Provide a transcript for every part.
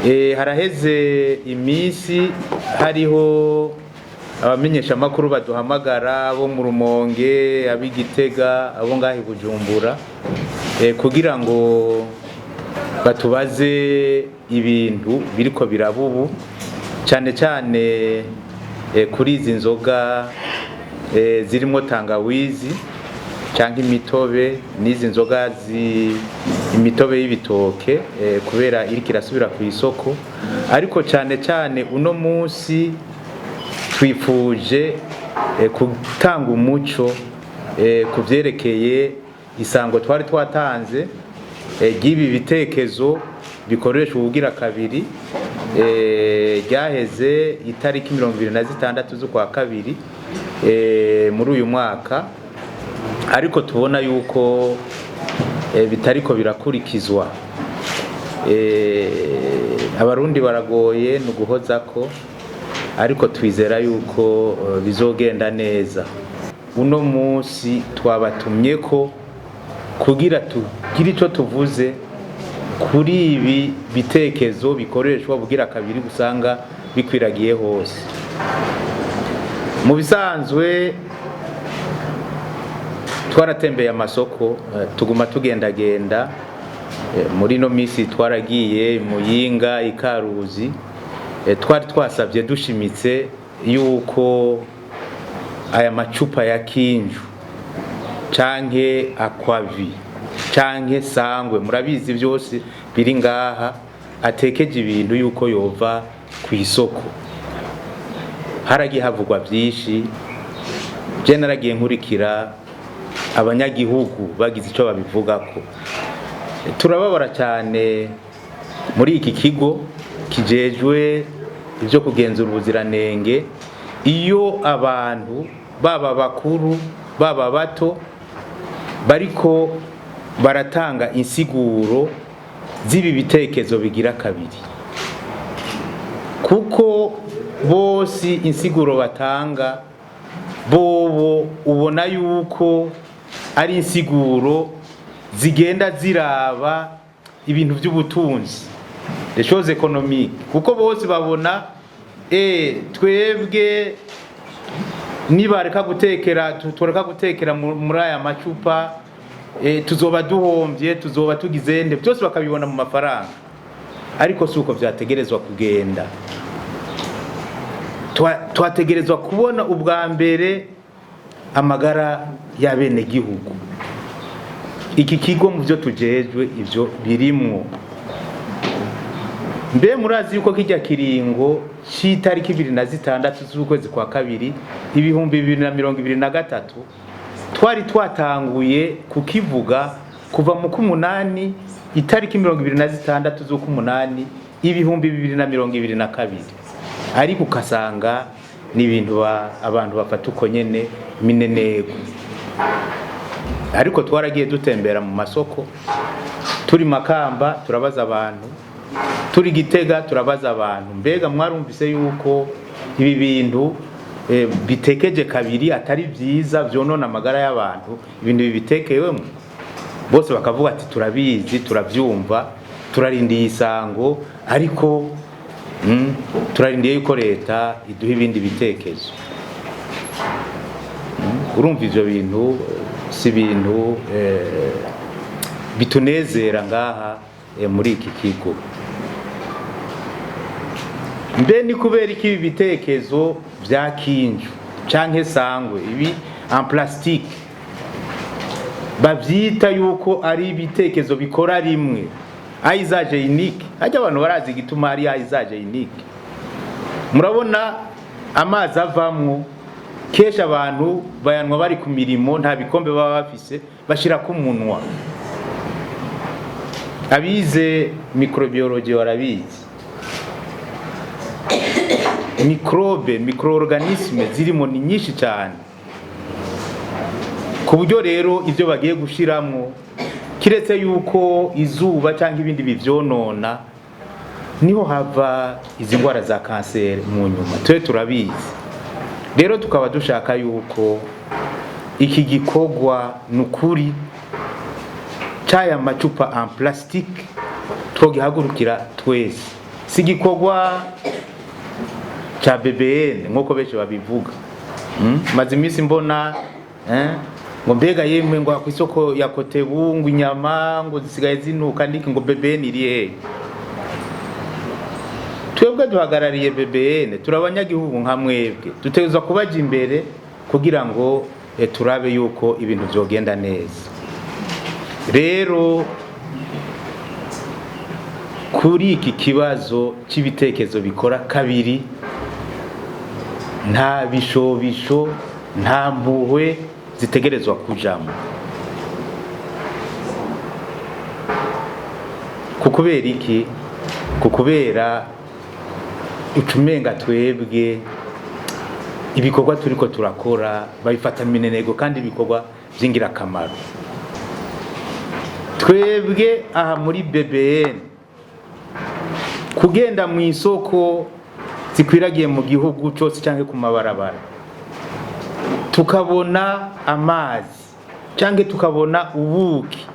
Haraheze iminsi hariho abamenyeshamakuru baduhamagara bo mu Rumonge, ab'Igitega, abo ngaho i Bujumbura, kugira ngo batubaze ibintu biriko biraba ubu, cane cane kuri izi nzoga zirimwo tangawizi canke imitobe, n'izi nzoga imitobe y'ibitoke, kubera iriko irasubira ku isoko. Ariko cane cane uno munsi twifuje gutanga umuco ku vyerekeye isango twari twatanze ry'ibi bitekezo bikoreshwa ubugira kabiri, ryaheze itariki 26 z'ukwa kabiri muri uyu mwaka, ariko tubona yuko bitariko birakurikizwa. Abarundi baragoye ni uguhozako, ariko twizera yuko bizogenda neza. Uno munsi twabatumye ko kugira tugire ico tuvuze kuri ibi bitekezo bikoreshwa bugira kabiri usanga bikwiragiye hose. Mu bisanzwe twaratembeye amasoko, tuguma tugendagenda. Muri ino minsi twaragiye Muyinga, Ikaruzi. Twari twasabye dushimitse yuko aya macupa ya Kinju canke Akwavi canke Sangwe, murabizi byose biri ngaha, atekeje ibintu, yuko yova ku isoko. Haragiye havugwa byinshi. Je naragiye nkurikira abanyagihugu bagize ico babivugako. Turababara cyane muri iki kigo kijejwe ibyo kugenzura ubuziranenge iyo abantu, baba bakuru baba bato, bariko baratanga insiguro z'ibi bitekezo bigira kabiri, kuko bose insiguro batanga bobo ubona yuko ari insiguro zigenda ziraba ibintu by'ubutunzi, les choses économiques, kuko bose babona twebwe nibareka gutekera, tureka gutekera muri aya macupa, tuzoba duhombye, tuzoba tugize nde, byose bakabibona mu mafaranga. Ariko si uko vyategerezwa kugenda. Twategerezwa kubona ubwa mbere amagara y'abenegihugu. Iki kigo mu byo tujejwe ivyo birimwo. Mbe murazi yuko kijya kiringo c'itariki 26 z'ukwezi kwa kabiri 2023 twari twatanguye kukivuga kuva mu k'umunani, itariki 26 z'uk'umunani 2022, ariko ukasanga ni ibintu abantu bafata uko nyene minenego? Ariko twaragiye dutembera mu masoko, turi Makamba turabaza abantu, turi Gitega turabaza abantu: mbega mwarumvise yuko ibi bintu bitekeje kabiri atari byiza, vyonona amagara y'abantu, ibintu bibitekewemo? Bose bakavuga ati: "Turabizi, turavyumva, turarindiye isango, ariko turarindiye yuko leta iduha ibindi bitekezo." Urumva ivyo bintu si ibintu bitunezera ngaha muri iki kigo. Mbe ni kubera iki ibi bitekezo vya Kinju canke Sangwe, ibi en plastique, bavyita yuko ari ibitekezo bikora rimwe, à usage unique? Hajya abantu barazi igituma ari à usage unique. Murabona amazi avamwo, kenshi abantu bayanwa bari ku mirimo, nta bikombe baba bafise, bashira ku munwa. Abize microbiologie barabizi, microbe, micro-organisme zirimo ni nyinshi cyane, ku buryo rero ibyo bagiye gushiramwo, kiretse yuko izuba cyangwa ibindi bivyonona, niho hava izi ndwara za kanseri mu nyuma. Twe turabizi rero, tukaba dushaka yuko iki gikorwa ni ukuri c'aya macupa en plastique twogihagurukira twese. Si igikorwa ca BBN nk'uko benshi babivuga. Maze iminsi mbona ngo mbega yemwe, ngo ku isoko ya Kotebu ngo inyama ngo zisigaye zinuka niki, ngo BBN iri hehe? Twebwe duhagarariye BBN, turi abanyagihugu nka mwebwe, dutegerezwa kubaja imbere kugira ngo turabe yuko ibintu vyogenda neza. Rero kuri iki kibazo c'ibitekerezo bikora kabiri, nta bishobisho, nta mpuhwe zitegerezwa kujamo. Kukubera iki? Kukubera ucumenga twebwe ibikorwa turiko turakora babifata minenego, kandi ibikorwa vy'ingirakamaro. Twebwe aha muri BBN, kugenda mu isoko zikwiragiye mu gihugu cose canke ku mabarabara, tukabona amazi canke tukabona ubuki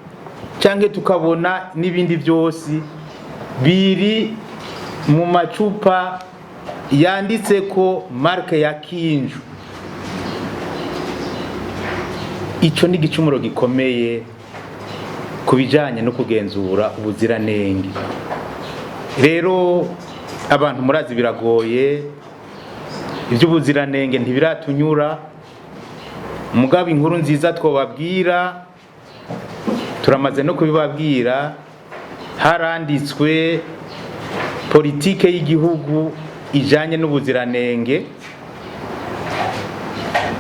canke tukabona n'ibindi vyose biri mu macupa yanditse ko marque ya Kinju, ico ni igicumuro gikomeye ku bijanye no kugenzura ubuziranenge. Rero abantu murazi biragoye, ivy'ubuziranenge ntibiratunyura. Mugabo inkuru nziza twobabwira, turamaze no kubibabwira, haranditswe politike y'igihugu ijanye n'ubuziranenge.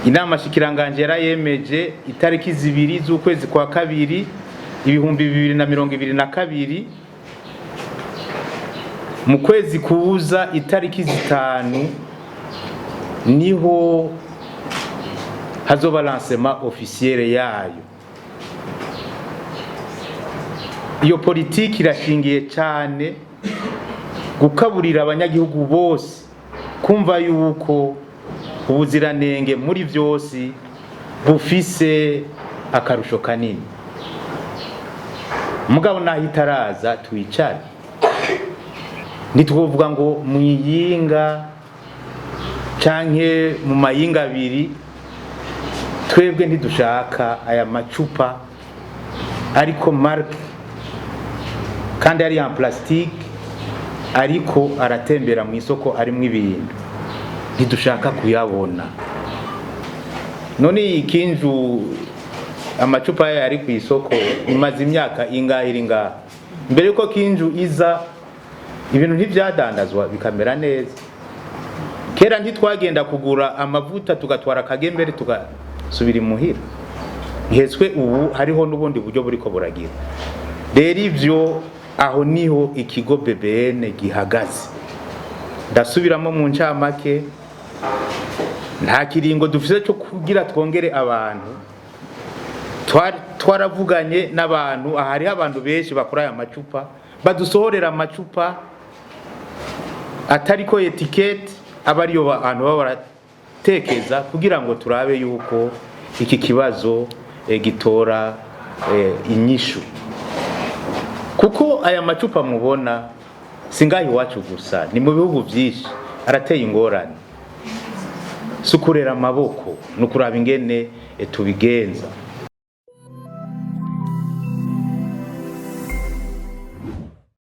Inama shikiranganje yarayemeje itariki 2 z'ukwezi kwa kabiri 2022. Mu kwezi kuza itariki 5 niho hazoba lancement officiel yayo. Iyo politiki irashingiye cyane gukaburira abanyagihugu bose kumva yuko ubuziranenge muri byose bufise akarusho kanini. Mugabo naho itaraza, twicare, ntitwovuga ngo mwiyinga canke mu mayinga abiri. Twebwe ntidushaka aya macupa ariko marque kandi ari en plastique, ariko aratembera mu isoko arimwo ibintu, ntidushaka kuyabona. None iyi Kinju, amacupa yayo ari ku isoko, imaze imyaka ingahe iri ngaha? Mbere yuko Kinju iza, ibintu ntivyadandazwa bikamera neza? Kera ntitwagenda kugura amavuta tugatwara akagembere tugasubira imuhira? Nketswe ubu hariho n'ubundi buryo buriko buragira. Rero ivyo aho niho ikigo BBN gihagaze. Ndasubiramo mu ncamake: nta kiringo dufise cyo kugira twongere abantu. Twaravuganye n'abantu, aha hariho abantu benshi bakora aya macupa, badusohorera amacupa atariko étiquette, aba ariyo bantu baba baratekeza kugira ngo turabe yuko iki kibazo gitora inyishu. Kuko aya macupa mubona si ngaha iwacu gusa, ni mu bihugu byinshi arateye ingorane. Si ukurera amaboko, ni ukuraba ingene tubigenza.